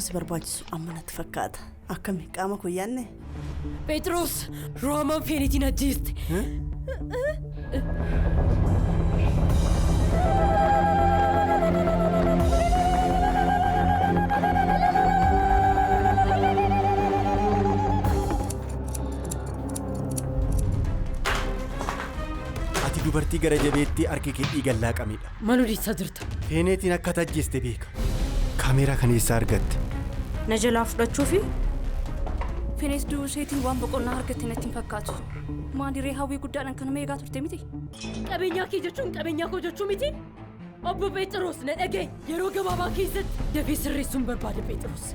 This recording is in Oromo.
Yeroon si barbaachisu amma natti fakkaata. Akkami qaama koo yaanne? Phexros, Roomaan Feenitiin ajjeeste. Ati dubartii gara jabeettii harki kee dhiigaan laaqamedha. Maal odeessaa jirta? Feeneetiin akka tajjeeste beeka. Kaameeraa kana eessaa argatte? Na jalaa fudhachuufi? Feeneet du'uu isheetiin waan boqonnaa argatte natti hin fakkaatu. Maaliree hawwii guddaadhaan kanuma eegaa turte miti? Qabeenyaa kee jechuun qabeenyaa koo jechuu miti? Obbo Phexros, na dhaga'i. Yeroo gabaabaa keessatti dafee sirreessuun barbaada, Phexros.